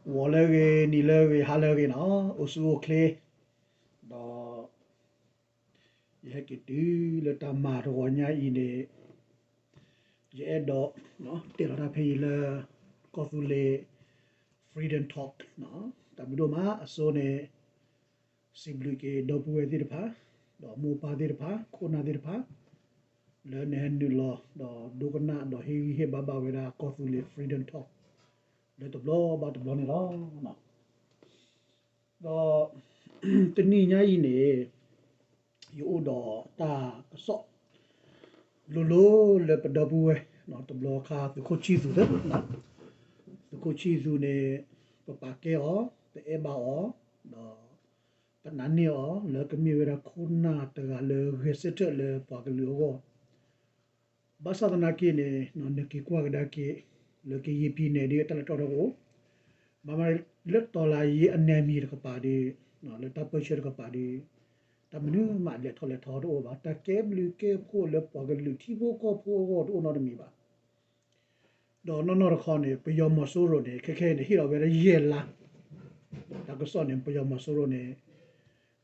ဂီၤလၢအဂ့ၤ, နံၤလၢအဂ့ၤ, ဟါလၢအဂ့ၤနီၤ, အိၣ်ဆူၣ်အိၣ်ချ့, ဒီး ယဟဲက့ၤတုၤလၢတၢ်မၤတဂီၤညါအံၤန့ၣ်, ယအဲၣ်ဒိး တဲလီၤတၢ်ဖဲအံၤလၢ ကီၢ်သူလ့ၤ Freedom Talk တၢ်ဘျုးဒိၣ်မးအစိန့ၣ်, စံးဘျုးက့ၤဒီပုၢ်ဝဲၢ်သ့ၣ်တဖၣ်, ဒီးမိၢ်ပၢ်သ့ၣ်တဖၣ်, ခိၣ်နၢ်သ့ၣ်တဖၣ်, လၢနဟဲနုာ်လီၤ ဒီးဒိကနၣ်ဒီးဟ့ၣ်ဂံၢ်ဟ့ၣ်ဘါဘၣ်ဝဲဒၣ်ကီၢ်သူလ့ၤ Freedom Talk လၢတဘျီဘၣ်တဘျီန့ၣ်လီၤ. ဒီး တနံၤညါအံၤန့ၣ် ယအိၣ်ဒီးတၢ်ကစီၣ် လိၤလိၤလၢပဒီပုၢ်ဝဲၢ် တဘျီခါသုးခိၣ်ဆံၣ်သူးသ့ၣ်, သုးခိၣ်ဆံၣ်သူးန့ၣ် ပပာ်ကဲအီၤ, ပအဲၣ်ဘၣ်အီၤ, ဒီး ပနာ်န့ၢ်အီၤလၢကမ့ၢ်ဝဲဒၣ်ခိၣ်နၢ်တဂၤလၢဂဲၤဆၢထၢၣ်လၢပှၤကလုာ်အဂီၢ် ဘၣ်ဆၣ်သနာ်က့န့ၣ် နက့ၤကွၢ်ကဒါက့ၤ လၢကယံာ်ဖံးနဲၣ်ဒ်အတၢ်လဲၤထီၣ်ထီကအိၣ်, ဘၣ်မနုၤလၢတီၤလၤယ့အနဲမံၤတကပၤဒီး လၢတၢ်ပၢဆှၢတကပၤဒီး တၢ်မနုၤမးလဲၤထီၣ်လဲၤထီတအိၣ်ဘၣ်, တၢ်ကဲဘျုးကဲဖှိၣ်လၢပှၤကလုာ်ထံဖိကီၢ်ဖိအဂီၢ်တအိၣ်နီတမံၤဘၣ်. ဒီးနီၢ်နီၢ်တခီန့ၣ် ပယီၤမီၤစိရိၤန့ၣ် ခဲခဲအံၤန့ၣ် ဟ့ၣ်လီၤဝဲဒၣ်ယဲၢ်လါ, တၢ်ကစီၣ်န့ၣ် ပယီၤမီၤစိရိၤန့ၣ်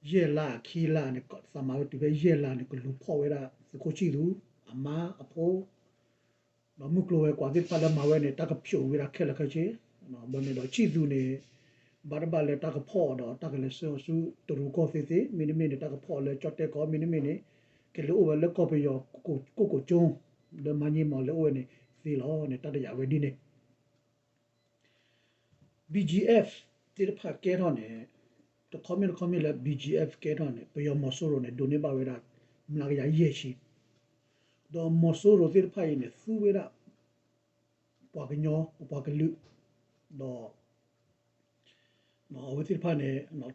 ယဲၢ်လါအခံလါန့ၣ် သးမၤဝဲတုၤဖဲယဲၢ်လါန့ၣ် ကလူၤဖီၣ်ဝဲဒၣ်သုးခိၣ်ဆံၣ်သူး အမါအဖိ ဒီးမုၢ်ကျိၤဝဲၤကွာ်သ့ၣ်တဖၣ်လၢမၤဝဲန့ၣ် တၢ်ကဖျိးဝဲဒၣ်ခဲလၢာ်ခဲဆ့, ဘၣ်မနုၤဒီးဆံၣ်သူးန့ၣ် ဘၣ်တဘၣ်လၢတၢ်ကဖီၣ်အီၤဒီးတၢ်ကလဲၤဆှၢအီၤဆူတရူးကီၢ်သ့ၣ်သ့ၣ်, မ့တမ့ၢ်န့ၣ် တၢ်ကဖီၣ်အီၤလၢကၠီၣ်တဲၣ်ကီၢ်, မ့တမ့ၢ်န့ၣ် ကလဲၤအိၣ်ဝဲလၢကီၢ်ပယီၤ ကိၣ်ကိၣ်ကၠိ လၢမါည့မီၤလဲၤအိၣ်ဝဲန့ၣ်သ့လီၤန့ၣ် တၢ်တယာ်ဝဲဒ်န့ၣ် BGF သ့ၣ်တဖၣ်ကဲထီၣ်န့ၣ်, တခီမ့ၢ်တခီမ့ၢ်လၢ BGF ကဲထီၣ်န့ၣ် ပယီၤမီၤစိရိၤန့ၣ် ဒိးန့ၢ်ဘၣ်ဝဲဒၣ် မျးကယၤယဲၢ်ဆံ, ဒီးမီၤစိရိၤသ့ၣ်တဖၣ်အံၤန့ၣ် သူဝဲဒၣ် ပှၤကညီ ပပှၤကလုာ်, ဒီး အဝဲသ့ၣ်တဖၣ်န့ၣ်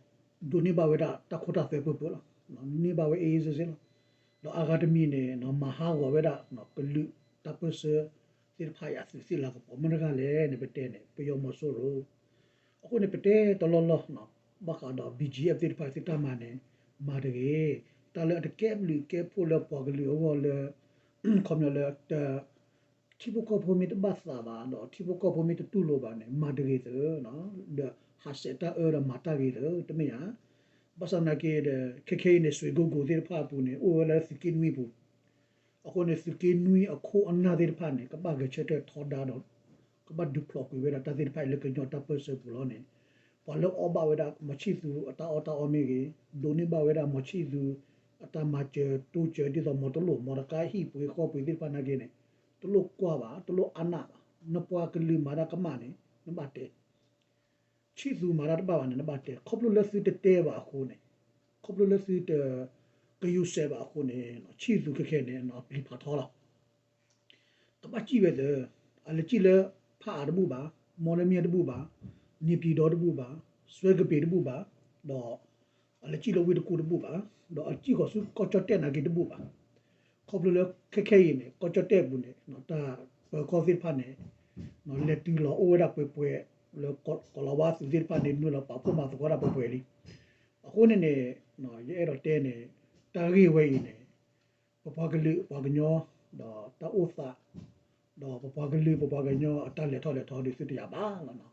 ဒိးန့ၢ်ဘၣ်ဝဲဒၣ်တၢ်ခိတၢ်သွဲပၢပၢလီၤ, န့ၢ်ဘၣ်ဝဲအ့ၣ်စ့ၣ်စ့ၣ်လီၤ. ဒီးအဂၤတမံၤန့ၣ် မၤဟးဂီၤဝဲဒၣ် ကလုာ်တၢ်ပၢၢ်ဆၢသ့ၣ်တဖၣ်အံၤအသုးသ့ၣ်လၤကပီၤ မ့ၢ်တဂၤလဲၣ်န့ၣ် ပတဲန့ၣ် ပယီၤမီၤစိရိၤ, အဃိန့ၣ် ပတဲတလီၢ်လီၢ် ဘၣ်ဃးဒီး BGF သ့ၣ်တဖၣ်သုတၢ်မၤန့ၣ် မၤတဂ့ၤ, တၢ်လၢအတကဲဘျုးကဲဖှိၣ်လၢပှၤကလုာ်အဂီၢ်လၢ ခီပညီလၢ ထံဖိကီၢ်ဖိမ့ၢ်တဘၣ်သးဘၣ် ဒီးထံဖိကီၢ်ဖိမ့ၢ်တတူၢ်လိာ်ဘၣ်န့ၣ် မၤတဂ့ၤသၢ, ဒီးဟးဆှဲးတၢ်အၢဒီးမၤတၢ်ဂ့ၤသၢ တမ့ၢ်ဧါ. ဘၣ်ဆၣ်သနာ်က့ဒီး ခဲခဲအံၤန့ၣ် စွ့ၣ်ကိကိၣ်သ့ၣ်တဖၣ်အပူၤန့ၣ် အိၣ်ဝဲလၢသုးက့နွံပူၤ, အဃိန့ၣ် သုးက့နွံအခိၣ်အနၢ်သ့ၣ်တဖၣ်န့ၣ် ကဘၣ်ဂဲၤဆၢထၢၣ်ထီဒါဒီး ကဘၣ်ဒုးဖျိးကွံာ်ဝဲဒၣ်တၢ်သ့ၣ်တဖၣ်အံၤလၢကညီတၢ်ပၢၢ်ဆၢပူၤလီၤန့ၣ်, ပှၤလၢအီၣ်ဘၣ်ဝဲဒၣ်မီၤဆံၣ်သူးအတၢ်အီၣ်တၢ်အီမ့ၢ်ဂ့ၤ, ဒိးန့ၢ်ဘၣ်ဝဲဒၣ်မီၤဆံၣ်သူး အတၢ်မၤစၢၤတိစၢၤဒ်သိးမီၤတလိၣ် မီၤတကါဟံၣ်ပှ့ၤဃီပှ့ၤသ့ၣ်တဖၣ်နာ်က့န့ၣ် တလိၣ်ကွၢ်ဘၣ်, တလိၣ်အါနၢ်ဘၣ်. နပှၤကလုာ်မၤတၢ်ကမၣ်န့ၣ် နဘၣ်တဲ ဆံၣ်သူးမၤတၢ်တဘၣ်ဘၣ်န့ၣ် နဘၣ်တဲ, ခီဖျိလၢသုတတဲဘၣ်အဃိန့ၣ်, ခီဖျိလၢသုတ ကယူၤစဲးဘၣ်အဃိန့ၣ် ဆံၣ်သူးခဲခဲန့ၣ် အပျံၤဖးထီလီၤ. ကဘၣ်စံၣ်ဝဲသၢ, အလဲၤစံၣ်လၢဖးအးတဘူၣ်ဘၣ်, မီလၢမ့ၢ်တဘူၣ်ဘၣ်, န့ၤပျံၤဒီတဘူၣ်ဘၣ်, စွဲကပ့ၤတဘူၣ်ဘၣ်, ဒီး အလဲၤစံၣ်လၢဝ့ၢ်တကူၣ်တဘူၣ်ဘၣ်, ဒီးအစံၣ်ဃီၤဆူကီၢ်ကၠီၣ်တဲၣ်နာ်က့တဘူၣ်ဘၣ်. ခီဖျိလၢခဲခဲအံၤန့ၣ် ကီၢ်ကၠီၣ်တဲၣ်ပူၤန့ၣ် တၢ်ပၢၤကီၢ်သ့ၣ်တဖၣ်န့ၣ် လဲၤတုၤလီၤအိၣ်ဝဲဒၣ်ပှဲၤပှဲၤ လၢကီၤလၤဝါသုးသ့ၣ်တဖၣ်န့ၣ် နုာ်လီၤပာ်ဖှိၣ်မၤသကိးတၢ်ပှဲၤပှဲၤလံ. အဃိန့ၣ်န့ၣ် ယအဲၣ်ဒိးတဲန့ၣ် တၢ်ဂ့ၢ်ဝဲအံၤန့ၣ် ပပှၤကလုာ်ပှၤကညီ ဒီးတၢ်အိၣ်သး ဒီးပပှၤကလုာ်ပပှၤကညီအတၢ်လဲၤထီၣ်လဲၤထီဒုးသုတယာ်ဘၣ်လီၤ.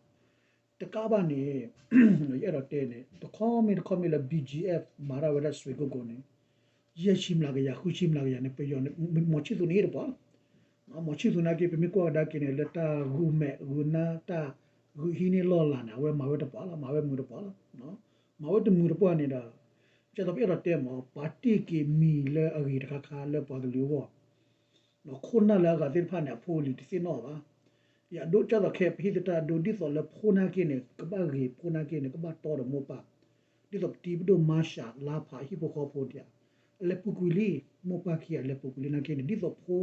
တကးဘၣ်န့ၣ် ယအဲၣ်ဒိးတဲန့ၣ် တခီမ့ၢ်တခီမ့ၢ်လၢ BGF မၤတၢ်ဝဲဒၣ်စွ့ၣ်ကိကိၣ်န့ၣ် ယဲၢ်ဆံမျးကယၤ ဃုဆံမျးကယၤန့ၣ် ပယီၤန့ၣ် မီၤဆံၣ်သူးန့ၣ်တပှၤလီၤ. မီၤဆံၣ်သူးနာ်က့ ပမ့ၢ်ကွၢ်ကဒါက့ၤန့ၣ် လၢတၢ်ဂုာ်မဲာ်ဂုာ်နါ တၢ်ဂုာ်ဟံးန့ၢ်လီၢ်လၤန့ၣ် အဝဲမၤဝဲတပှၤလီၤ, မၤဝဲမုာ်တပှၤလီၤ. မၤဝဲတမုာ်တပှၢ်န့ၣ်ဒီး ကဲသိးပအဲၣ်ဒိးတဲမး ပာ်တ့ၢ်က့ၤမံၤလၢအဂ့ၤတခါခါလၢပှၤကလုာ်အဂီၢ် ခိၣ်နၢ်လၢအဂၤသ့ၣ်တဖၣ်န့ၣ် အဖိအလံၤတသ့ၣ်နီၣ်ဘၣ်. ယဒိကၢ်သိးခဲ ပဟံၣ်သတးဒိ ဒ်သိးလၢဖိနာ်က့န့ၣ် ကဘၣ်ဂ့ၤ ဖိနာ်က့န့ၣ် ကဘၣ်တီဒီးမိၢ်ပၢ်, ဒ်သိးပတံၤပဒိၣ်မါစှၤလါဖးဟံၣ်ဖိဃီဖိဒံးဧါ, အလဲၤပူၤကွံာ်လံ, မိၢ်ပၢ်ခံဂၤလဲၤပူၤကွံာ်လံနာ်က့န့ၣ် ဒ်သိးဖ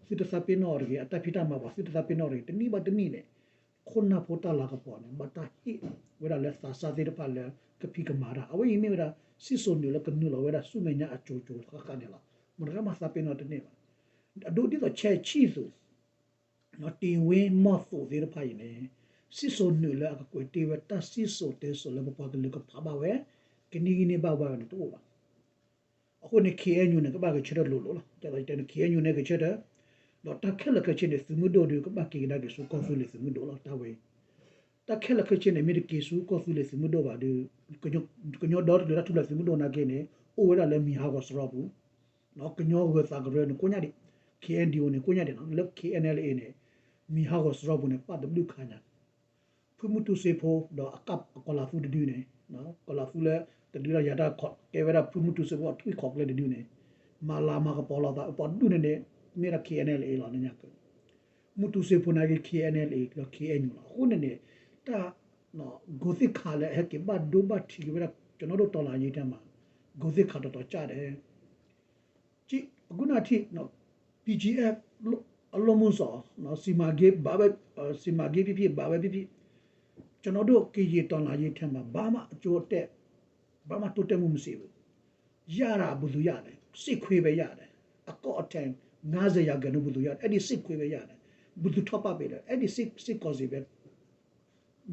ိသုတသးပ့ၤနီၣ်အီၤတဂ့ၤ, အတၢ်ဖံးတၢ်မၤပှၤသုတသးပ့ၤနီၣ်တဂ့ၤ, တနံၣ်ဘၣ်တနံၣ်န့ၣ် ခိၣ်နၢ်ဖိတၢ်လၤကပီၤန့ၣ် ဘၣ်တၢ်ဟ့ၣ်ဝဲဒၣ်လၢသးစၢ်သ့ၣ်တဖၣ်လၢကဖံးကမၤတၢ်, အဝဲအံၤမ့ၢ်ဝဲဒၣ် စံၣ်စိၤနုာ်လၢကနုာ်လီၤဝဲဒၣ်ဆူမဲာ်ညါအစိၤစိၤဃၣ်ဃၣ်န့ၣ်လီၤ. မတၤဂၤမးသးပ့ၤနီၣ်တန့ၢ်ဘၣ်. အဒိဒ်သိးဆဲးဆံၣ်သူး တ့ဝ့မီၢ်သိးသ့ၣ်တဖၣ်အံၤန့ၣ် စံၣ်စိၤနုာ်လၢအကကွဲးတ့ၢ်ဝဲတၢ်စံၣ်စိၤတဲစိၤလၢပပှၤကလုာ်ကဖးဘၣ်ဝဲ ကနံၣ်ဂံၢ်န့ၢ်ဘၣ်ဝဲန့ၣ်တအိၣ်ဘၣ်. အဃိန့ၣ် KNU န့ၣ် ကဘၣ်ဂဲၤဆၢထၢၣ်လိၤလိၤလီၤ. ကဲသိးယတဲန့ၣ် KNU န့ၣ်ဂဲၤဆၢထၢၣ်, ဒီးတၢ်ခဲလၢာ်ခဲဆ့န့ၣ် သုးမုၢ်ဒိၣ်ဒီး ကဘၣ်က့ၤကဒါက့ၤဆူကီၢ်သူလ့ၤသုးမုၢ်ဒိၣ်လီၤ. တၢ်ဝဲအံၤ တၢ်ခဲလၢာ်ခဲဆ့န့ၣ် မ့ၢ်တက့ၤဆူကီၢ်သူလ့ၤသုးမုၢ်ဒိၣ်ဘၣ်ဒီး ကညီဒီတကလုာ်တၢ်ထူၣ်ဖျဲးသုးမုၢ်ဒိၣ်နာ်က့န့ၣ် အိၣ်ဝဲဒၣ်လၢမံၤဟးဂီၤစရီပူၤ, ကညီဂၢၤသးကရၢန့ၣ် ကိးညါဒံး, ခ့ၣ်အဲၣ်ယူၣ်န့ၣ် ကိးညါဒံးလၢ ခ့ၣ်အဲၣ်ယူၣ်န့ၣ် မံၤဟးဂီၤစရီပူၤန့ၣ် ပာ်တဘျုးခါညါ ဖုမူတူစ့ဖိ ဒီးအကီၢ်အကီၤလၤသူတဒုန့ၣ်, ကီၤလၤသူလၢ တဒုဒီးယၤတၢ်ကဲဝဲဒၣ်ဖုမူတူစ့ဖိအထွံၣ်ခီၣ်ကျဲတဒုန့ၣ်, မၤလၤမၤကပီၤလိာ်သး ပှၤဒုန့ၣ်န့ၣ် မ့ၢ်ဒၣ် ခ့ၣ်အဲၣ်ယူၣ်လီၤန့ၣ်ညါက မူတူစ့ဖိနာ်က့ ခ့ၣ်အဲၣ်ယူၣ်လီၤ ခ့ၣ်အဲၣ်ယူၣ်လီၤ. အဃိန့ၣ်န့ၣ် တၢ် ကိးသ့ၣ်ခါလၢအဟဲက့ၤဘၣ်ဒိဘၣ်ထံးက့ၤဝဲဒၣ် ကျွန်တော်တို့ တော်လှန်ရေးထဲမှာ ကိးသ့ၣ်ခါတီၤတီၤကၢ်ဒဲး အဂုၤနၢ်ထံၣ် BGF အလီၢ်မုၢ်စီၤ စီမံကိန်း ဘၣ်ဝဲ စီမံကိန်းဖြစ်ဖြစ် ဘၣ်ဝဲဖြစ်ဖြစ် ကျွန်တော်တို့ ကရင်တော်လှန်ရေးထဲမှာ ဘာမှအကျိုးအတက် ဘာမှတိုးတက်မှု မရှိဘူး. ရတာ ဘယ်သူရတယ် စစ်ခွေးပဲရတယ် အကောက်အထည် ငါးဆယ်ရာခိုင်နှုန်း ဘယ်သူရတယ် အဲ့ဒီစစ်ခွေးပဲရတယ် ဘယ်သူထောက်ပံ့ပေးလဲ အဲ့ဒီစစ်စစ်ကောင်စီပဲ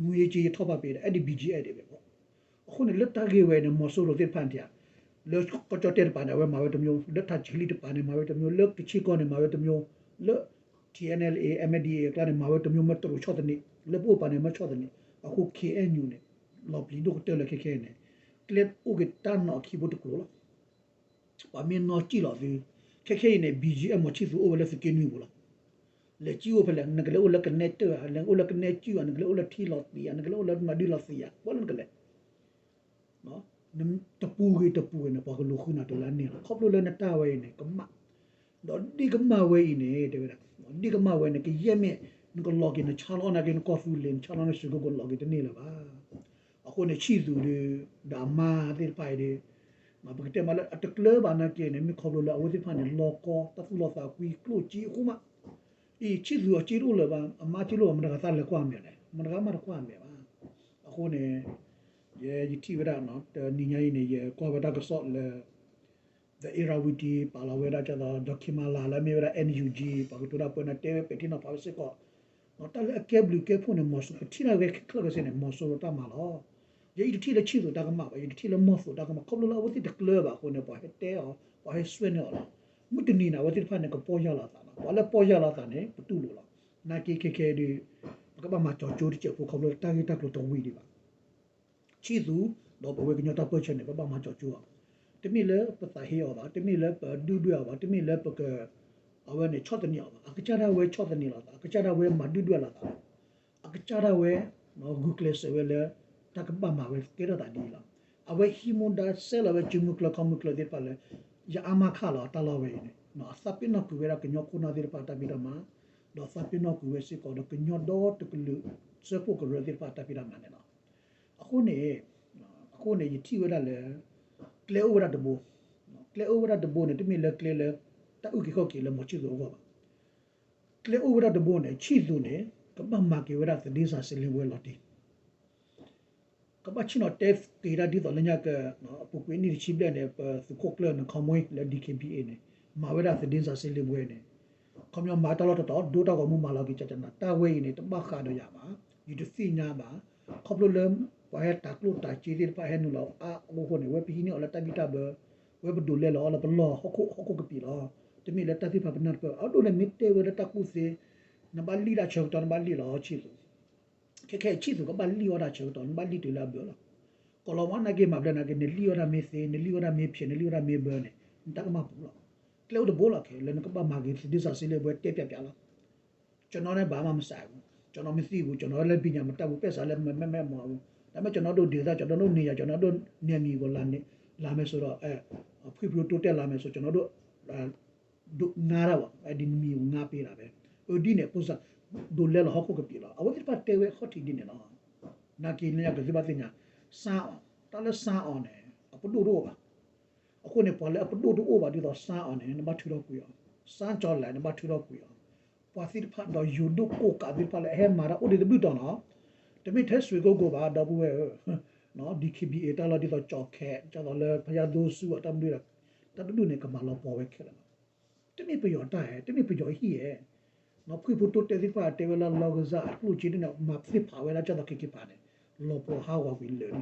ငွေကြေးထောက်ပံ့ပေးတယ် အဲ့ဒီ BGF တွေပဲပေါ့. အဃိန့ၣ် လၢတၢ်ဂ့ၢ်ဝဲန့ၣ် မီၤစိရိၤသ့ၣ်တဖၣ်န့ၣ် လၢကီၢ်ကၠီၣ်တဲၣ်တပၤန့ၣ် အဝဲမၤဝဲတစ်မျိုး လၢထးချီကလံတပၤန့ၣ် မၤဝဲတစ်မျိုး လၢကခ့ၣ်ကီၢ်န့ၣ် မၤဝဲတစ်မျိုး လၢ TNLA MNDAA အကျါန့ၣ် မၤဝဲတစ်မျိုး မ့ၢ်တရူးဆီၣ်သနံး လၢပအိၣ်ပာ်န့ၣ် မ့ၢ်ဆီၣ်သနံး အဃိ ခ့ၣ်အဲၣ်ယူၣ်န့ၣ် လီၤပျံၤဒိၣ်ကတၢၢ်လၢခဲခဲအံၤန့ၣ် ကျဲအိၣ်က့ၤတၢ်နီၤခံဘိတကျိၤလီၤ. ပှၤမ့ၢ်နီၢ်စံၣ်လီၤသု ခဲခဲအံၤန့ၣ် BGF မီၤဆံၣ်သူးအိၣ်ဝဲလၢသုးက့နွံပူၤလီၤ. လဲၤစံၣ်အိၣ်ဖဲလဲၣ် နကလဲၤအိၣ်လၢကနဲတၢၢ်ဧါ နကလဲၤအိၣ်လၢကနဲစုၣ်ဧါ နကလဲၤအိၣ်လၢထံလီၤသံးဧါ နကလဲၤအိၣ်လၢမၤဒုလီၤသံးဧါ ပှၤလၢနကလဲၤ တပူၤဂ့ၤတပူၤဂ့ၤန့ၣ် ပှၤကလူၤဃုနၤတုၤလၢအန့ၣ်လီၤ. ခီဖျိလၢနတၢ်ဝဲအံၤန့ၣ် ကမၣ် ဒီးဒ့ၣ်ကမၣ်ဝဲအံၤန့ၣ် တဲဝဲဒၣ် ဒ့ၣ်ကမၣ်ဝဲန့ၣ် ကယဲၢ်မ့ၢ် နကလီၤက့ၤ နဆါလီၤအီၣ်နာ်က့ နကီၢ်သူလ့ၤ နဆါလီၤနစှ့ၤကိကိးလီၤက့ၤတန့ၢ်လၢၤဘၣ်. အဃိန့ၣ် ဆံၣ်သူးဒီး ဒီးအမါသ့ၣ်တဖၣ်အံၤဒီး ပကတဲမးလၢအတကျၢၤဘၣ်နာ်က့န့ၣ် မ့ၢ်ခီဖျိလၢအဝဲသ့ၣ်တဖၣ်န့ၣ် လီၤကီ တၢ်သူၣ်လီၤသးကွံ ကျိၣ်စ့အဃိမး အံၤ ဆံၣ်သူးအစ့တအိၣ်လၢၤဘၣ် အမါစ့တအိၣ်လၢၤဘၣ် မတၤဂၤသးလဲၤကွၢ်မဲာ်လဲၣ် မတၤဂၤမးတကွၢ်မဲာ်ဘၣ်. အဃိန့ၣ် ယ ယထံၣ်ဝဲဒၣ် တနံၤညါအံၤန့ၣ် ယကွၢ်ဝဲတၢ်ကစီၣ်လၢ The Irrawaddy ပာ်လီၤဝဲဒၣ်ကၢ်သိး ဒီး Kamala လၢအမ့ၢ်ဝဲဒၣ် NUG ပှၤကတိၤတၢ်ပၢန့ၣ် တဲဝဲပဲာ်ထံနီၤဖးဝဲစ့ၢ်ကီး တၢ်လၢအကဲဘျုးကဲဖှိၣ်န့ၣ် မီၤစိရိၤ ပထံၣ်တၢ်ဂ့ၢ်ခဲလၢာ်ခဲဆ့န့ၣ် မီၤစိရိၤတၢ်မၤလီၤ. ယအံၤတထံၣ်လၢဆံၣ်သူးတၢ်ကမၣ်ဘၣ် ယတထံၣ်လၢမီၤစိရိၤတၢ်ကမၣ် ခီဖျိလၢအဝဲသ့ၣ်တကျၢၤဘၣ်အဃိန့ၣ် ပှၤဟဲတဲအီၤ ပှၤဟဲဆွဲန့ၢ်အီၤလီၤ. မုၢ်တနံၤန့ၣ် အဝဲသ့ၣ်တဖၣ်န့ၣ် ကပီၢ်ယၢ်လီၤအသးလီၤ ပှၤလၢပီၢ်ယၢ်လီၤအသးန့ၣ် ပတူၢ်လိာ်လီၤ. နာ်က့ခဲခဲဒီး ပကဘၣ်မၤကၠီၤကၠိတစဲးဖိ ခီဖျိလၢတၢ်ဂ့ၢ်တၢ်ကျိၤတဝံၤဒံးဘၣ် ဆံၣ်သူး ဒီးပဝဲကညီတၢ်ပၢၢ်ဆၢန့ၣ် ပဘၣ်မၤကၠီၤကၠိအီၤ, တမ့ၢ်လၢပသးဟ့အီၤဘၣ်, တမ့ၢ်လၢပဒုၣ်ဒွဲၣ်အီၤဘၣ်, တမ့ၢ်လၢပက အဝဲန့ၣ် ဆီၣ်သနံးအီၤဘၣ်. အကစၢ်ဒၣ်ဝဲဆီၣ်သနံးလီၤသး, အကစၢ်ဒၣ်ဝဲမၤဒုၣ်ဒွဲၣ်လီၤသးလီၤ. အကစၢ်ဒၣ်ဝဲ ဂုာ်ကျဲးစၢးဝဲလၢ တၢ်ကဘၣ်မၤဝဲကဲထီၣ်သးဒ်အံၤလီၤ. အဝဲဟံးမူဒါဆဲးလီၤဝဲ စုမုၢ်ကျၢၢ်ခီၣ်မုၢ်ကျၢၢ်သ့ၣ်တဖၣ်လၢ ယအါမးခးလီၤတၢ်လီၢ်ဝဲအံၤန့ၣ် အသးပ့ၤနီၣ်ကွံာ်ဝဲဒၣ်ကညီခိၣ်နၢ်သ့ၣ်တဖၣ်တၢ်ဖံးတၢ်မၤ, ဒီးသးပ့ၤနီၣ်ကွံာ်ဝဲစ့ၢ်ကီးဒီးကညီဒီတကလုာ် စၢဖှိၣ်ကရၢသ့ၣ်တဖၣ်တၢ်ဖံးတၢ်မၤန့ၣ်လီၤ. အဃိန့ၣ် အဃိန့ၣ် ယထံၣ်ဝဲဒၣ်လၢ ကျဲအိၣ်ဝဲဒၣ်တဘိ, ကျဲအိၣ်ဝဲဒၣ်တဘိန့ၣ် တမ့ၢ်လၢကျဲလၢ တၢ်အုၣ်က့ၤခီၣ်က့ၤလၢမီၤဆံၣ်သူးအဂီၢ်ဘၣ်. ကျဲအိၣ်ဝဲဒၣ်တဘိန့ၣ် ဆံၣ်သူးန့ၣ် ကဘၣ်မၤက့ၤဝဲဒၣ် သတင်းစာရှင်းလင်းပွဲလီၤတံၢ် ကဘၣ်ဆ့ၣ်နီၤတဲက့ၤဒၣ်ဒ်သိးလၢညါက အပူၤကွံာ်နံၣ်တဆံဘျဲၣ်န့ၣ် ပသုးခိၣ်ကျၢၢ်နခီမွ့လၢ DKBA န့ၣ် မၤဝဲဒၣ် သတင်းစာရှင်းလင်းပွဲန့ၣ် ခီပညီမၤတၢ်လီၢ်တတီၤ ဒိတၢ်ဂီၤမူမၤလီၤက့ၤကကနၤ တၢ်ဝဲအံၤန့ၣ် တဘၣ်ဃးဒီးယၤဘၣ်, ယတသ့ၣ်ညါဘၣ်. ခီဖျိလၢ ပှၤဟဲတၤကျိၣ်တၤစ့သ့ၣ်တဖၣ်ဟဲနုာ်လီၤအါအဃိန့ၣ် ဝဲပဟံးန့ၢ်အီၤလၢတၢ်ဘံၣ်တၢ်ဘၢ, ဝဲပဒိးလဲလီၤအီၤလၢပလီၢ်ဟီၣ်ခိၣ်ဟီၣ်ခိၣ်ကပံာ်လီၤ. တမ့ၢ်လၢတၢ်သ့ၣ်တဖၣ်ပနၢ်တပၢၢ် အဒိန့ၣ်မ့ၢ်တဲဝဲလၢတၢ်ကူၣ်သ့, နဘၣ်လံၣ်တၢ်ဆၢကတီၢ် နဘၣ်လံၣ်လီၤဆံၣ်သူး ခဲခဲအံၤဆံၣ်သူးကဘၣ်လံၣ်အီၣ်တၢ်ဆၢကတီၢ် နဘၣ်လံၣ်တုၤလၢအဘျၢလီၤ. ကိးလီၤဝါနာ်က့မၤဘျဲၣ်နာ်က့ နလံၣ်အီၣ်တၢ်မ့ၢ်သ့ နလံၣ်အီၣ်တၢ်မ့ၢ်ဖျဲး နလံၣ်အီၣ်တၢ်မ့ၢ်ဘၢန့ၣ် နတၢ်ကမၣ်ပူၤလီၤ. ကျဲအိၣ်တဘိလီၤခဲလၢနကဘၣ်မၤက့ၤ သတင်းစာရှင်းလင်းပွဲ တဲပျးပျးလီၤ. ကျွန်တော်နဲ့ ဘာမှမဆိုင်ဘူး, ကျွန်တော်မသိဘူး, ကျွန်တော်လည်းပညာမတတ်ဘူး, ပဲစးလည်းမမက်မက်မော်ဘူး, ဒါပေမဲ့ကျွန်တော်တို့ဒေသ ကျွန်တော်တို့နေရာ ကျွန်တော်တို့နယ်မြေကိုလာနေလာမယ်ဆိုတော့ အဲဖွံ့ဖြိုးတိုးတက်လာမယ်ဆိုကျွန်တော်တို့ ဒိးငါးတာပေါ့ အဲဒီမီၤကိုငါးပေးတာပဲ, အဒ်န့ၣ် ပုံစံ ဒိးလဲလီၤဟီၣ်ခိၣ်ကပံာ်လီၤ. အဝဲသ့ၣ်တဖၣ်တဲဝဲအခီၣ်ထံးဒ်န့ၣ်လီၤ. နာ်က့န့ၣ် ကသ့ဘၣ်သ့ၣ်ညါ စမ်းအောင် တၢ်လၢ စမ်းအောင် န့ၣ် အပဒိၣ်တအိၣ်ဘၣ်. အဃိန့ၣ် ပှၤလၢအပဒိၣ်တအိၣ်ဘၣ်ဒ်သိး စမ်းအောင် န့ၣ် နဘၣ်ထုးထီၣ်ကွံာ်အီၤ, စမ်းကျော်လှိုင် နဘၣ်ထုးထီၣ်ကွံာ်အီၤ, ပှၤသ့ၣ်တဖၣ်ဒီးယိၤဒိၣ်ကိၢ်ကးသ့ၣ်တဖၣ်လၢအဟဲမၤတၢ်အိၣ်ဒံးတဘျုးတီၤလီၤ. တမ့ၢ်ထဲဆွ့ၣ်ကိကိဘၣ် ဒီပုၢ်ဝဲၢ်ဧၢ, DKBA တၢ်လီၢ်ဒ်သိးကၠီၣ်ခဲ ဒ်သိးလၢဖယါသိဆူအတၢ်မနုၤဒီး တၢ်တဒူၣ်န့ၣ် ကမၤလီၤပှီၢ်ဝဲခဲလၢာ်လီၤ. တမ့ၢ်ပယီၤတၢ်ဧါ, တမ့ၢ်ပယီၤဟံၣ်ဧါ. ဖှံဖိတိတဲသ့ၣ်တဖၣ်တဲဝဲလၢ လီၢ်ကစၢ်အကျိၣ်စ့န့ၣ် မၤသ့ၣ်ဖးဝဲဒၣ်ကၢ်သိး ခ့ခ့ဖးန့ၣ် လီၤပှီၢ်ဟးဂီၤကွံာ်လၢာ်လံ.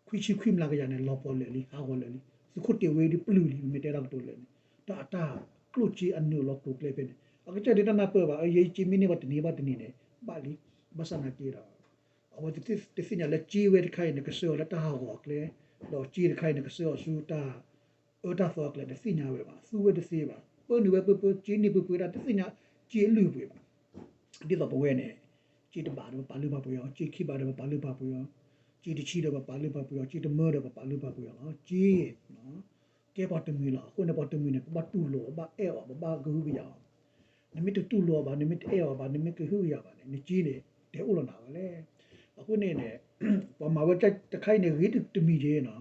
ခွံဆံခွံမျးကယၤန့ၣ် လီၤပှီၢ်လၢာ်လံ ဟးဂီၤလၢာ်လံ. သုးခိၣ်တ့ၢ်ဝ့ဒီးပျုၢ်လံ မ့ၢ်တဲတၢ်ကတိၤလၢာ်န့ၣ် တၢ်အတၢ်ကျိၣ်စ့အနုာ်လီၤကျိၤကျဲဖဲန့ၣ် အကစၢ်ဒၣ်တၢ်နၢ်ပၢၢ်ဘၣ် အယဲၢ်စ့မ့ၢ်န့ၢ်ဘၣ်တနံၤဘၣ်တနံၤန့ၣ် ဘၣ်လံ. ဘၣ်ဆၣ်နာ်က့ဒီး အဝဲတသ့ၣ်ညါလၢကၠ့ဝဲတခါအံၤန့ၣ် ကဆှၢအီၤလၢတၢ်ဟးဂီၤအကျဲ, ဒီးကၠ့တခါအံၤန့ၣ် ကဆှၢအီၤဆူတၢ်အၢတၢ်သီအကျဲ တသ့ၣ်ညါဝဲဘၣ်, သူဝဲတသ့ဘၣ်, ပၢနုာ်ဝဲပၢပၢ ကၠ့န့ၢ်ပှဲၤပှဲၤဒၣ် တသ့ၣ်ညါကၠ့အလုၢ်အပှ့ၤဘၣ်. ဒ်သိးပဝဲန့ၣ် ကၠ့တဘးဒီးပပာ်လုၢ်ပာ်ပှ့ၤအီၤ, ကၠ့ခံဘးဒီးပပာ်လုၢ်ပာ်ပှ့ၤအီၤ, ကၠ့တဆံဒီးပပာ်လုၢ်ပာ်ပှ့ၤအီၤ, ကၠ့တမၢဒီးပပာ်လုၢ်ပာ်ပှ့ၤအီၤလီၤ. ကၠ့ ကဲပှၤတမှံၤလီၤ. အဃိန့ၣ်ပှၤတမှံၤန့ၣ် ပဘၣ်တူၢ်လိာ်အီၤ, ဘၣ်အဲၣ်အီၤ, ပဘၣ်ကဟုကယာ်အီၤ. နမ့ၢ်တတူၢ်လိာ်အီၤဘၣ်, နမ့ၢ်တအဲၣ်အီၤဘၣ်, နမ့ၢ်ကဟုကယာ်ဘၣ်န့ၣ် နကၠ့န့ၣ် တဲအိၣ်လီၤနၤဝဲလဲၣ်. အဃိန့ၣ်န့ၣ် ပှၤမၤဝဲတခါအံၤန့ၣ် ဂ့ၤတမံၤက့နီၤ,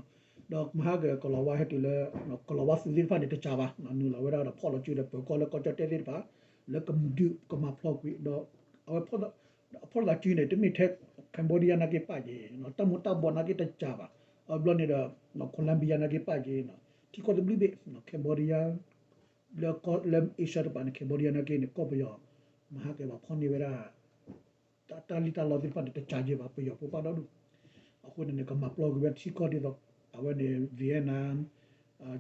ဒီးမဟါကကလီၤဝါဟဲတုၤလၢ ကလီၤဝါသုးသ့ၣ်တဖၣ်န့ၣ် တကးဘၣ်, နုာ်လီၤဝဲဒၣ်ဒီးဖီၣ်လီၤစုဒီး ပၢၤကီၢ်လၢကီၢ်ကၠီၣ်တဲၣ်သ့ၣ်တဖၣ် လၢကဒုးကမၤဖျီကွံာ်ဒီး အဝဲ အဖီၣ်သးစုန့ၣ် တမ့ၢ်ထဲ Cambodia နာ်က့ပာ်က့ၤ, တၢ်မူၤတၢ်ဘှီးနာ်က့တကးဘၣ်, အဘျီန့ၣ်ဒီး Colombia နာ်က့ပာ်က့ၤ, ထံကီၢ်တဘျုးဘ့ၣ် Cambodia လၢ လၢ Asia တပၤန့ၣ် Cambodia နာ်က့န့ၣ် ကီၢ်ပယီၤ မဟါကဲပှၤဖီၣ်န့ၢ်ဝဲဒၣ် တၢ်လံၣ်တၢ်လီသ့ၣ်တဖၣ်န့ၣ် တကးက့ၤဘၣ် ပယီၤဖိပၣ်ဒီဒူၣ်. အဃိန့ၣ်န့ၣ် ကမၤပျီကွံာ်ဝဲထံကီၢ်ဒ်သိး အဝဲန့ၣ် Vietnam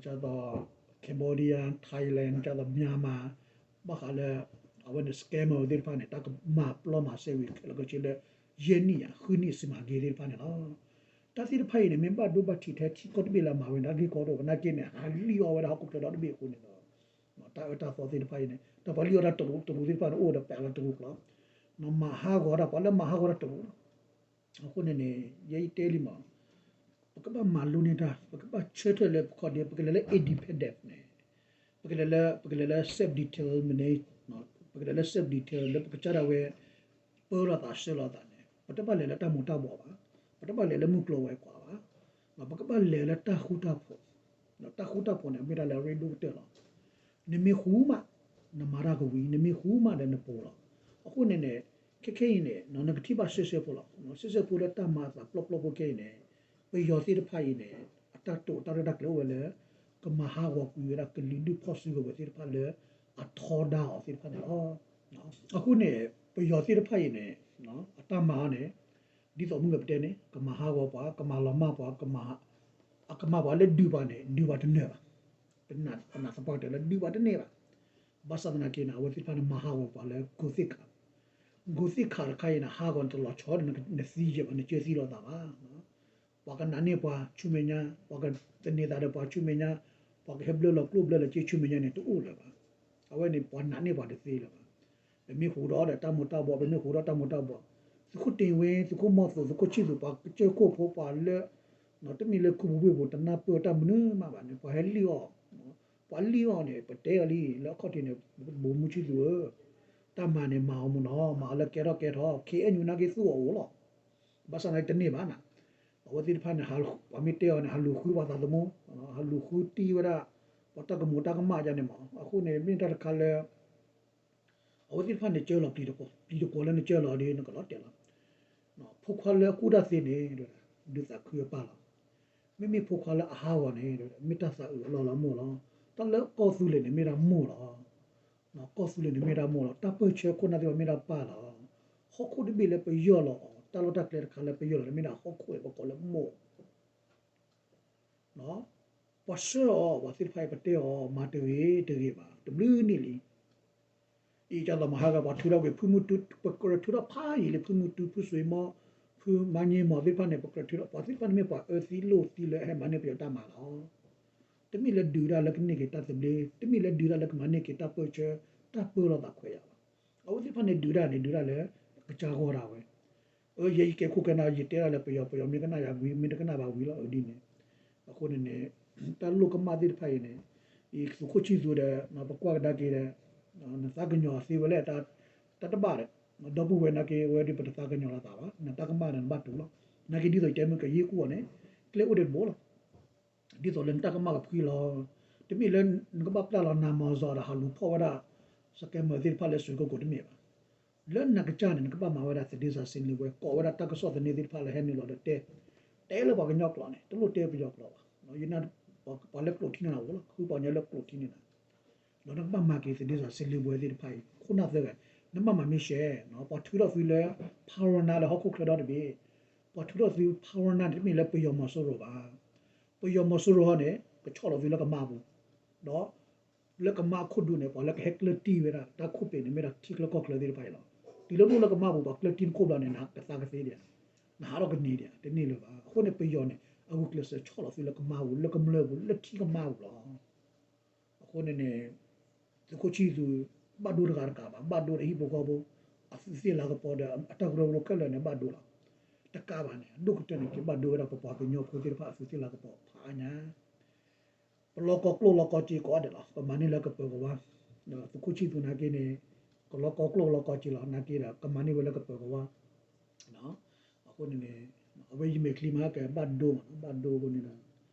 ဒ်သိး Cambodia, Thailand ဒ်သိး Myanmar ဘၣ်ဃးလၢ အဝဲန့ၣ် scammer သ့ၣ်တဖၣ်န့ၣ် တၢ်ကမၤပျီမၤစဲဝံၤခဲလၢာ်ခဲဆ့လၢ ယဲၢ်နံၣ်ယၤ ဃုနံၣ်စံးမၤက့ၤသ့ၣ်တဖၣ်န့ၣ်လီၤ. တၢ်သ့ၣ်တဖၣ်အံၤန့ၣ် မ့ၢ်ဘၣ်ဒိဘၣ်ထံးထဲထံကီၢ်တဘ့ၣ်လၢအမၤဝဲနာ်က့ကီၢ်ဒီး နာ်က့န့ၣ် ဟးလံၣ်အီၣ်ဝဲဒၣ်ဟီၣ်ခိၣ်ချၢဒီတဘ့ၣ်အဃိန့ၣ်ဒီး တၢ်အၢတၢ်သီသ့ၣ်တဖၣ်အံၤန့ၣ် တၢ်ပှၤလံၣ်အီၣ်တၢ်တရူးတရူးသ့ၣ်တဖၣ်န့ၣ် အိၣ်ဝဲဒီးပှၤလၢတရူးကျီ, မၤဟးဂီၤတၢ် ပှၤလၢမၤဟးဂီၤတၢ်တရူးလီၤ. အဃိန့ၣ်န့ၣ် ယဲယတဲလံမး ပကဘၣ်မၤလိန့ၢ်တၢ် ပကဘၣ်ဆၢထၢၣ်လၢပခီၣ်ဒ့ ပကလဲၤလၢ independent န့ၣ် ပကလဲၤလၢ ပကလဲၤလၢ self determination ပကလဲၤလၢ self determination လၢပကစၢ်ဒၣ်ဝဲ ပၢလီၤသးဆှၢလီၤသးန့ၣ် ပတဘၣ်လဲၤလၢတၢ်မူၤတၢ်ဘှီးဘၣ်, ပတဘၣ်လဲၤလၢမုၢ်ကျိၤဝဲၤကွာ်ဘၣ်, ပကဘၣ်လဲၤလၢတၢ်ဃူတၢ်ဖိး, တၢ်ဃူတၢ်ဖိးန့ၣ် မ့ၢ်တၢ်လၢအရ့ဒိၣ်ကတၢၢ်လီၤ. နမ့ၢ်ဃူမး နမၤတၢ်ကဝံၤ, နမ့ၢ်ဃူမးဒီးနပိၤလီၤ. အဃိန့ၣ်န့ၣ် ခဲခဲအံၤန့ၣ် နကထံၣ်ဘၣ်စ့စ့ဖိလီၤ. စ့စ့ဖိလၢတၢ်မၤအသးပျီပျီဖိခဲအံၤန့ၣ် ပယီၤသ့ၣ်တဖၣ်အံၤန့ၣ် အတၢ်တိာ်တၢ်ရဲၣ်တၢ်ကျဲၤအိၣ်ဝဲလၢ ကမၤဟးဂီၤကွံာ်ဝဲဒၣ်ကလုာ်ဒူၣ်ဖီၣ်စုကဝဲၤသ့ၣ်တဖၣ်လၢ အထီဒါအီၤသ့ၣ်တဖၣ်န့ၣ်လီၤ. အဃိန့ၣ် ပယီၤသ့ၣ်တဖၣ်အံၤန့ၣ် အတၢ်မၤအီၤန့ၣ် ဒ်သိးမုၢ်ဂၤပတဲန့ၣ် ကမၤဟးဂီၤပှၤ, ကမၤလီၤမၢ်ပှၤ, အကမၤပှၤလၢဒုးပှၤန့ၣ် ဒုးပှၤတနၢၤဘၣ်. ပနာ်သပှၢ်ကတၢၢ်လၢဒုးပှၤတန့ၢ်ဘၣ်. ဘၣ်ဆၣ်သနာ်က့န့ၣ် အဝဲသ့ၣ်တဖၣ်န့ၣ် မၤဟးဂီၤပှၤလၢ gothic car, gothic car တခါအံၤန့ၣ် ဟးဂီၤနတလီၤဆီဒီးနသံယဲၢ်ဘၣ် နကၢသံလီၤသးဘၣ်. ပှၤကနာ်န့ၢ်ပှၤဆူမဲာ်ညါ, ပှၤကသန့ၤသးဒီးပှၤဆူမဲာ်ညါ, ပှၤကဟဲဘျၢလီၤကျိၣ်ဘျၢလီၤစ့ဆူမဲာ်ညါန့ၣ် တအိၣ်လၢၤဘၣ်. အဝဲန့ၣ်ပှၤနာ်န့ၢ်ပှၤတသ့လၢၤဘၣ်. ပမ့ၢ်ဃူဒီးတၢ်မူၤတၢ်ဘှီး, ပမ့ၢ်ဃူဒီးတၢ်မူၤတၢ်ဘှီး, သုးခိၣ်တ့ၢ်ဝ့, သုးခိၣ်မီၤသိး, သုးခိၣ်ဆံၣ်သူး, ပှၤကစၢၢ်ခိၣ်ဖိပှၤလၢ တမ့ၢ်လၢခူပူၤဝ့ၢ်ပူၤတနၢ်ပၢၢ်တၢ်မနုၤမးဘၣ်န့ၣ် ပှၤဟဲလံၣ်အီၣ်, ပှၤလံၣ်အီၣ်န့ၣ် ပတဲအီၤလံ လၢအခီၣ်ထံးန့ၣ် ဘိးမူဆံၣ်သူးဧၢ, တၢ်မၤန့ၣ်မၤအီၤမ့ၢ်နီၤ, မၤအီၤလၢကဲထီၣ်ကဲထီၣ် ခဲအံၤနုၤနာ်က့သူအီၤအိၣ်လီၤ. ဘၣ်ဆၣ်သနာ်က့တန့ၢ်ဘၣ်နၤ, အဝဲသ့ၣ်တဖၣ်န့ၣ် ပှၤမ့ၢ်တဲအီၤန့ၣ် ဟးလူၤဃုပှၤသးသမူ, ဟးလူၤဃုတံၢ်ဝဲဒၣ် ပှၤတၢ်ကမူၤတၢ်ကမၣ်ယါန့ၣ်မး, အဃိန့ၣ် မ့ၢ်တၢ်တခါလၢ အဝဲသ့ၣ်တဖၣ်န့ၣ် ကၢလီၤပျံၤတကွီၢ်, ပျံၤတကွီၢ်လၢနကၢလီၤဒီး နကလီၤတဲာ်လီၤ. ဖိခွါလၢအကူၣ်တၢ်သ့န့ၣ် ဒုးသးခုအပၢ်လီၤ. မ့မ့ၢ်ဖိခွါလၢအဟးဂီၤန့ၣ် မ့ၢ်တၢ်သးအုးအလီၢ်လၢအမိၢ်လီၤ. တၢ်လၢကီၢ်သူလ့ၤန့ၣ် မ့ၢ်ဒၣ်မိၢ်လီၤ. ကီၢ်သူလ့ၤန့ၣ်မ့ၢ်ဒၣ်မိၢ်လီၤ. တၢ်ပၢၢ်ဆၢခိၣ်နၢ်သ့ၣ်တဖၣ်မ့ၢ်ဒၣ်ပၢ်လီၤ. ဟီၣ်ခိၣ်တဘ့ၣ်လၢပယီၢ်လီၤအီၤ တၢ်လီၢ်တၢ်ကျဲတခါလၢပယီၢ်လီၤန့ၣ် မ့ၢ်ဒၣ်ဟီၣ်ခိၣ်အံၤပကိးလၢမိၢ် ပှၤဆှၢအီၤ ပှၤသ့ၣ်တဖၣ်အံၤ ပတဲအီၤ မၤတဂ့ၤတဂ့ၤဘၣ် တဘျုးနံၣ်လံ. အံၤဒ်သိးမဟါဂၤ ပှၤထုးထီၣ်ကွံာ်ဖုမုၢ်တူ, ပကြၢးထုးထီၣ်ဖးယံာ်လံ ဖုမုၢ်တူ, ဖုစွ့ၤမီ, ဖုမါည့မီၤသ့ၣ်တဖၣ်န့ၣ် ပကြၢးထုးထီၣ် ပှၤသ့ၣ်တဖၣ်န့ၣ်မ့ၢ်ပှၤအၢသံလိာ်သံလၢအဟဲမၤန့ၢ်ပယီၤတၢ်မၤလီၤ. တမ့ၢ်လၢဒုးတၢ်လၢကန့ၢ်က့ၤတၢ်သဘျ့, တမ့ၢ်လၢဒုးတၢ်လၢကမၤန့ၢ်က့ၤတၢ်ပၢၢ်ဆၢ, တၢ်ပၢလီၤသးခွဲးယာ်ဘၣ်. အဝဲသ့ၣ်တဖၣ်န့ၣ်ဒုးတၢ်န့ၣ် ဒုးတၢ်လၢ ကစၢ်ဂီၢ်ဒၣ်ဝဲ အၢ ယဲယကဲခိၣ်ကဲနၢ် ယတဲဒၣ်လၢပယီၤ ပယီၤမ့ၢ်ကနၣ်ယၤဝံၤ မ့ၢ်တကနၣ်ဘၣ်ဝံၤလီၤ အဒ်န့ၣ်. အဃိန့ၣ်န့ၣ် တၢ်လိၣ်ကမၣ်သ့ၣ်တဖၣ်အံၤန့ၣ် အံၤသုးခိၣ်ဆံၣ်သူးဒီး ပကွၢ်ကဒါက့ၤဒီး နသးကညီၤသ့ဝဲလဲၣ် တၢ်တဘၣ်ဒီး ဒီပုၢ်ဝဲၢ်နာ်က့ အဝဲဒ်ပတသးကညီၤလီၤသးဘၣ် နတၢ်ကမၣ်ဒီးနဘၣ်တူၢ်လီၤ. နာ်က့ဒ်သိးယတဲမုၢ်ကယ့ၢ်ကူၣ်အီၤန့ၣ် ကျဲအိၣ်ဒံးတဘိလီၤ. ဒ်သိးလၢနတၢ်ကမၣ်ကဖှံလီၤ. တမ့ၢ်လၢနကဘၣ်ပျၢ်လီၤနၤမီၤစီၤဒီးဟးလူၤဖီၣ်ဝဲဒၣ် scammer သ့ၣ်တဖၣ်လၢစွ့ၤကိၢ်ကိၢ်တမ့ၢ်ဘၣ်. လၢနကစၢ်န့ၣ် နကဘၣ်မၤဝဲဒၣ်သဒ့စးစ့လ့ဝဲ ကိးဝဲဒၣ်တၢ်ကစီၣ်သန့သ့ၣ်တဖၣ်လၢဟဲနုာ်လီၤဒီးတဲ တဲလၢပှၤကညီကျိာ်န့ၣ် တလိၣ်တဲပယီၤကျိာ်ဘၣ်. ယနာ် ပှၤလၢကျိာ်ထံန့ၣ်အိၣ်လီၤ ဃုပှၤကညီလၢကျိာ်ထံန့ၣ်နၤ ဒီးနကဘၣ်မၤက့ၤသဒ့စးစ့လ့ဝဲသ့ၣ်တဖၣ်အံၤ ခိၣ်နၢ်သၢဂၤ နဘၣ်မၤမ့ၢ်ရှဲ ပှၤထုးထီၣ်သုလၢ ဖးရနါလၢဟီၣ်ခိၣ်ချၢဒီတဘ့ၣ် ပှၤထုးထီၣ်သုဖးရနါန့ၣ် တမ့ၢ်လၢပယီၤမီၤစိရိၤဘၣ်. ပယီၤမီၤစိရိၤဟီန့ၣ် ကဆီၣ်လီၤသုလၢကမါပူၤ ဒီး လၢကမါအခိၣ်ဒူန့ၣ် ပှၤလၢကဟဲကျၢၢ်တံၢ်ဝဲဒၣ် တၢ်ခိၣ်ပ့ၤန့ၣ် မ့ၢ်ဒၣ်ထံချၢကီၢ်ချၢသ့ၣ်တဖၣ်အံၤလီၤ. တုၤလၢနအိၣ်လၢကမါပူၤ ပှၤကျၢၢ်တံၢ်နခိၣ်ဘျီန့ၣ် နကသါကသ့ဒံး နဟးထီၣ်ကန့ၢ်ဒံးဧါ, တန့ၢ်လၢၤဘၣ်. အဃိန့ၣ် ပယီၤန့ၣ် အဂုာ်ကျဲးစၢးဆီၣ်လီၤသုလၢကမါပူၤ, လၢကမျၢၢ်ပူၤ, လၢထံကမါပူၤလီၤ. အဃိန့ၣ်န့ၣ် သုးခိၣ်ဆံၣ်သူ ဘၣ်ဒိတဂၤတကးဘၣ်, ဘၣ်ဒိဒီးဟံၣ်ဖိဃီဖိ အသူးသ့ၣ်လၤကပီၤဒီး အတၢ်ကရၢကရိခဲလၢာ်န့ၣ် ဘၣ်ဒိလီၤ. တကးဘၣ်န့ၣ် အဒိၣ်ကတၢၢ်န့ၣ် က့ၤဘၣ်ဒိဝဲဒၣ်ပပှၤကညီဖိသ့ၣ်တဖၣ်အသူးသ့ၣ်လၤကပီၤဖးအါညါ ပလီၢ်ကီၢ်ကျိၣ်လီၢ်ကီၢ်စ့ကိးဂၤဒဲးလီၤ. ပမၤန့ၢ်လၢကပၢၤကဝါ, သုးခိၣ်ဆံၣ်သူနာ်က့န့ၣ် ကလီၢ်ကီၢ်ကျိၣ်လီၢ်ကီၢ်စ့လီၤ. နာ်က့ဒီး ကမၤန့ၢ်ဝဲလၢကပၢၤကဝါ. အဃိန့ၣ်န့ၣ် အဝဲယမဲာ်ချံမးကဘၣ်ဒိမး, ဘၣ်ဒိ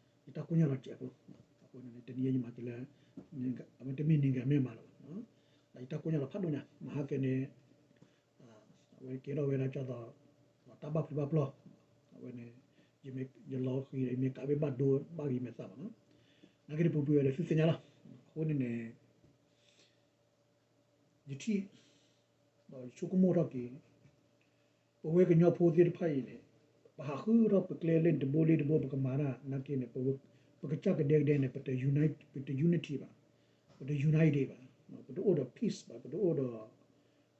အဃိန့ၣ်ဒီး ယတၢ်ကိၢ်ညါလီၤစဲးဖိ. အဃိန့ၣ် တနံၤအံၤယမၤက့ၤလၢ အဝဲတမ့ၢ်နံၤဂၤမ့ၢ်မးလၢၤဘၣ်, ဒီးယတၢ်ကိၢ်ညါလီၤဖးဒိၣ်ညါ မဟါကဲန့ၣ် အဝဲကဲထီၣ်ဝဲဒၣ်ကၢ်သိး တၢ်ဘၣ်ဖျုးဘၣ်ပျီၢ်, အဝဲန့ၣ် ယလီၤဃံၤဒီး ယမ့ၢ်ကးဘ့ၣ်ဘၣ်ဒိဘၣ်ဂ့ၤမဲာ်သးမးနီၤ, နာ်က့န့ၣ်ပူၤကွံာ်ဝဲဒီးသုသ့ၣ်ညါလီၤ. အဃိန့ၣ်န့ၣ် ယထံၣ် ဒီးယဆိကမိၣ်ထီၣ်က့ၤ ပဝဲကညီဖိသ့ၣ်တဖၣ်အံၤန့ၣ် ပဟးဃုထီၣ်ပကျဲလၢန့ၣ်တဘိလံတဘိ ပကမၤတၢ်နာ်က့န့ၣ် ပကစၢ်ကဒဲကဒဲန့ၣ် ပတ unite ပတ unity ဘၣ်, ပတ unity ဘၣ်, ပတအိၣ်ဒီး peace ဘၣ်, ပတအိၣ်ဒီး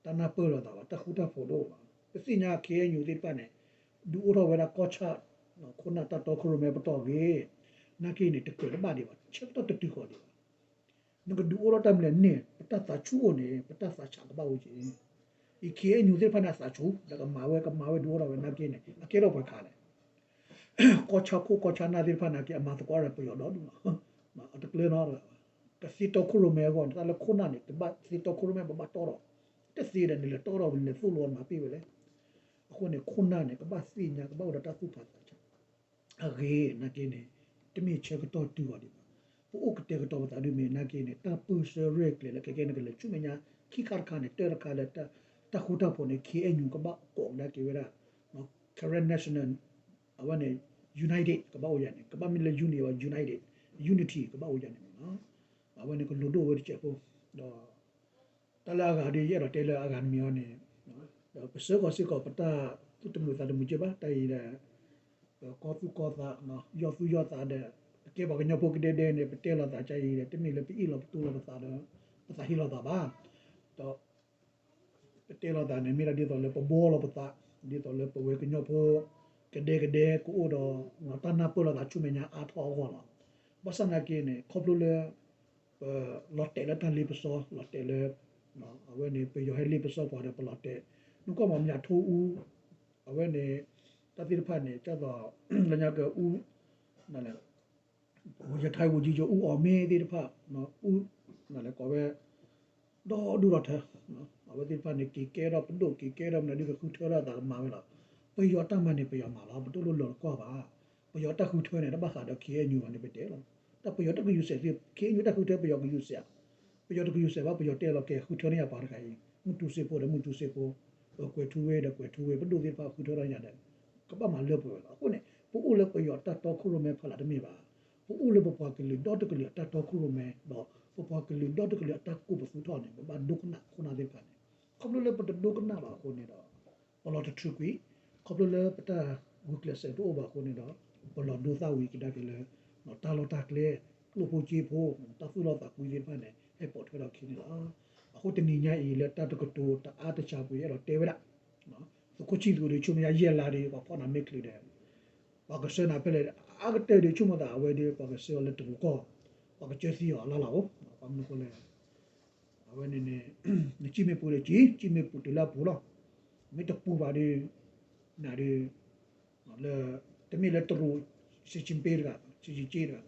တၢ်နၢ်ပၢၢ်လိာ်သးဘၣ်, တၢ်ဃူတၢ်ဖိးတအိၣ်ဘၣ်. ပသ့ၣ်ညါ ခ့ၣ်အဲၣ်ယူၣ် သ့ၣ်တဖၣ်န့ၣ် ဒုးအိၣ်ထီၣ်ဝဲဒၣ်ကီၢ်ဆၣ် ခိၣ်နၢ်တၢ်တီခိၣ်ရိၣ်မဲပတီၢ်ဂ့ၤ, နာ်က့န့ၣ် တကြၢးတဘၣ်ဒံးဘၣ်, ဆၢကတီၢ်တတုၤဃီၤဒံးဘၣ်. နကဒုးအိၣ်ထီၣ်တၢ်မနုၤလဲၣ်န့ၣ် ပတၢ်သးဆူၣ်အိၣ်န့ၣ် ပတၢ်သးဆးကဘၣ်အိၣ်က့ၤ. အံၤ ခ့ၣ်အဲၣ်ယူၣ် သ့ၣ်တဖၣ်န့ၣ် အသးဆူၣ် ဒီးကမၤဝဲ ကမၤဝဲဒုးအိၣ်ထီၣ်ဝဲ နာ်က့န့ၣ် အကဲထီၣ်ပှဲၤခါလဲၣ်. ကီၢ်ဆၣ်ခိၣ်ကီၢ်ဆၣ်နၢ်သ့ၣ်တဖၣ်နာ်က့ အမၤသကိးဒီးပယီၤဒီဒူၣ်လီၤ. အတကျၢၤနီတဂၤဘၣ်. ကသ့တီခိၣ်ရိၣ်မဲအဂီၢ်န့ၣ် တၢ်လၢခိၣ်နၢ်န့ၣ် ကဘၣ်သ့တီခိၣ်ရိၣ်မဲ ပဘၣ်တီထီၣ်, တသ့ဒီးနလဲၤတီထီၣ် နလဲၤသိၣ်လိနမၤပ့ၢ်ဝဲလဲၣ်. အဃိန့ၣ် ခိၣ်နၢ်န့ၣ် ကဘၣ်သ့ၣ်ညါ ကဘၣ်အိၣ်ဒီးတၢ်သူၣ်ဖးသးဆး အဂ့ၤနာ်က့န့ၣ် တမ့ၢ်ဆၢကတီၢ်တုၤဂီၤဒံးဘၣ်. ပအိၣ်ကတဲာ်ကတီၤပသးဒ်မ့ၢ်နာ်က့န့ၣ် တၢ်ပၢၢ်ဆၢရဲၣ်ကျဲၤလၢခဲကဲန့ၣ် ကလဲၤဆူမဲာ်ညါ ခံခါတခါန့ၣ် တၢ်တခါလၢ တၢ်ဃူတၢ်ဖိးန့ၣ် ခ့ၣ်အဲၣ်ယူၣ် ကဘၣ်ကိးကဒါက့ၤဝဲဒၣ် Karen National အဝဲန့ၣ် united ကဘၣ်အိၣ်ယၤန့ၣ် ကဘၣ်မ့ၢ်လၢ unity အဝဲ united unity ကဘၣ်အိၣ်ယၤန့ၣ်မ့ၢ်နီၤ. အဝဲန့ၣ်ကလိၣ်ဒိၣ်ဝဲတစဲးဖိ ဒီး တၢ်လၢအဂၤဒီး ယအဲၣ်ဒိးတဲလၢအဂၤတမံၤအီၤန့ၣ် ဒီးပဆှၢဃီၤစ့ၢ်ကီး ပတၢ်သူၣ်တမုာ်သးတမုာ်က့ဘၣ် တၢ်အံၤဒီး ပကီၢ်သူၣ်ကီၢ်သး ယီၢ်သူၣ်ယီၢ်သးဒီး ပကဲပှၤကညီဖိကဒဲကဒဲန့ၣ် ပတဲလိာ်သးကအံၤဒီး တမ့ၢ်လၢပအ့ၣ်လိာ်ပတူၢ်လိာ်ပသးဒီး ပသးဟ့လိာ်သးဘၣ်. ဒီး ပတဲလိာ်သးန့ၣ် မ့ၢ်ဒၣ်ဒ်သိးလၢပဘှီလိာ်ပသး ဒ်သိးလၢပဝဲကညီဖိ ကဒဲကဒဲကအိၣ်ဒီး တၢ်နၢ်ပၢၢ်လိာ်သးဆူမဲာ်ညါအါထီၣ်အဂီၢ်လီၤ. ဘၣ်ဆၣ်နာ်က့န့ၣ် ခီဖျိလၢ ပလီၤတဲာ်လၢတၢ်လ့ပစီ လီၤတဲာ်လၢ အဝဲန့ၣ် ပယီၤဟဲလ့ပစီပှၤဒီးပလီၤတဲာ် နကွၢ်မး မၠးထိအူ အဝဲန့ၣ် တၢ်သ့ၣ်တဖၣ်န့ၣ် ကၢ်သိး လၢညါကအူ ရထိုင်ဝန်ကြီးချုပ် ဦးအောင်မင်း သ့ၣ်တဖၣ် အူ ကိးဝဲ ဒီဒူၣ်ဒီထၢ အဝဲသ့ၣ်တဖၣ်န့ၣ် က့ၤကဲထီၣ်ပဒိၣ် က့ၤကဲထီၣ်မနုၤဒ်ကဃုထၢထီၣ်သးကမၤဝဲလီၤ. ပယီၤတၢ်မၤန့ၣ် ပယီၤမၤလီၤ ပတလိၣ်လီၤကွၢ်ဘၣ်. ပယီၤတၢ်ဃုထၢန့ၣ် တဘၣ်ဃးဒီး ခ့ၣ်အဲၣ်ယူၣ် ဘၣ်န့ၣ် ပတဲလီၤ. တၢ်ပယီၤတၢ်ကယူၤစဲးသ့ ခ့ၣ်အဲၣ်ယူၣ် တၢ်ဃုထၢပယီၤကယူၤစဲး ပယီၤတကယူၤစဲးဘၣ် ပယီၤတဲလီၤကဲဃုထၢန့ၢ်ယၤပှၤတဂၤအံၤ မုၢ်တူစ့ဖိဒီးမုၢ်တူစ့ဖိ ကွဲၤထူဝ့ဒီးကွဲၤထူဝ့ ပဒိၣ်သ့ၣ်တဖၣ်ဃုထၢထီၣ်ယၤဒီး ကဘၣ်မၤလၢပှဲၤဝဲလီၤ. အဃိန့ၣ် ပအိၣ်လၢပယီၤတၢ်တီခိၣ်ရိၣ်မဲဖီလာ်တမ့ၢ်ဘၣ်. ပအိၣ်လၢပပှၤကလုာ်ဒီတကလုာ်အတၢ်တီခိၣ်ရိၣ်မဲ ဒီးပပှၤကလုာ်ဒီတကလုာ်အတၢ်ကိးပသူထီၣ်န့ၣ် ပဘၣ်ဒိကနၣ်ခိၣ်နၢ်သ့ၣ်တဖၣ်န့ၣ် ခီဖျိလၢပတဒိကနၣ်ဘၣ်အဃိန့ၣ်ဒီး ပလီၤတထုးကွံာ် ခီဖျိလၢပတၢ်ဂုာ်ကျဲးစၢးတအိၣ်ဘၣ်အဃိန့ၣ်ဒီး ပလီၤဒိသၣ်ဝံၤကဒါက့ၤလၢ တၢ်လီၢ်တၢ်ကျဲ ကျိၣ်ဖိစ့ဖိ တၢ်သူၣ်လီသးကွံသ့ၣ်တဖၣ်န့ၣ် ဟဲပိာ်ထွဲထီၣ်ခံန့ၣ်လီၤ. အဃိတနံၤညါအံၤလၢတၢ်တကတိၤတအါတစှၤပူၤ ယအဲၣ်ဒိးတဲဝဲဒၣ် သုးခိၣ်ဆံၣ်သူးဒီး ဆိကမိၣ်ယဲၢ်လါဒီး ပှၤဖီၣ်နၤမ့ၢ်ချုးဒီး ပှၤကဆှၢနၤဖဲလဲၣ် အါကတၢၢ်ဒီး ဆိကမိၣ်သးအဝဲဒီး ပှၤကဆှၢအီၤလၢတရူးကီၢ် ပှၤကစၢသံအီၤအလီၢ်လီၤအိၣ် ဘၣ်မနုၤအဃိလဲၣ် အဝဲန့ၣ်န့ၣ် နစံၣ်မ့ၢ်ပူၤဒီးစံၣ် စံၣ်မ့ၢ်ပူၤတုၤလၢအပူၤလီၤ. မ့ၢ်တပူၤဘၣ်ဒီး နၤဒီး လၢ တမ့ၢ်လၢတရူး စံၣ်စံၣ်ပ့တဂၤ စံၣ်စံၣ်က့တဂၤ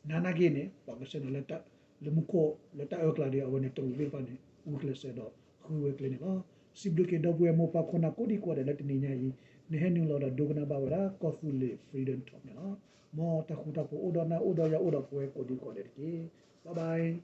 နၤနာ်က့န့ၣ် ပှၤကဆှၢနၤလၢ လၢမူခိၣ် လၢတၢ်အၢကျါဒီး အဝဲန့ၣ်တရူးသ့ၣ်တဖၣ်န့ၣ် ဂုာ်ကျဲးစၢးဒီး ဃုဝဲကျဲန့ၣ်လီၤ. စံးဘျုးက့ၤဒီပုၢ်ဝဲၢ်မိၢ်ပၢ်ခိၣ်နၢ်ကိးဒံကိးဂၤဒဲးလၢတနံၤညါအံၤ နဟဲနုာ်လီၤဒီးဒိကနၣ်ဘၣ်ဝဲဒၣ် ကီၢ်သူလ့ၤ Freedom Talk န့ၣ်လီၤ. မ်တၢ်ဃူတၢ်ဖိးအိၣ်ဒီးနၤ အိၣ်ဒီးယၤအိၣ်ဒီးပဝဲကိးဒံကိးဂၤဒဲးတက့ၢ်. Bye bye.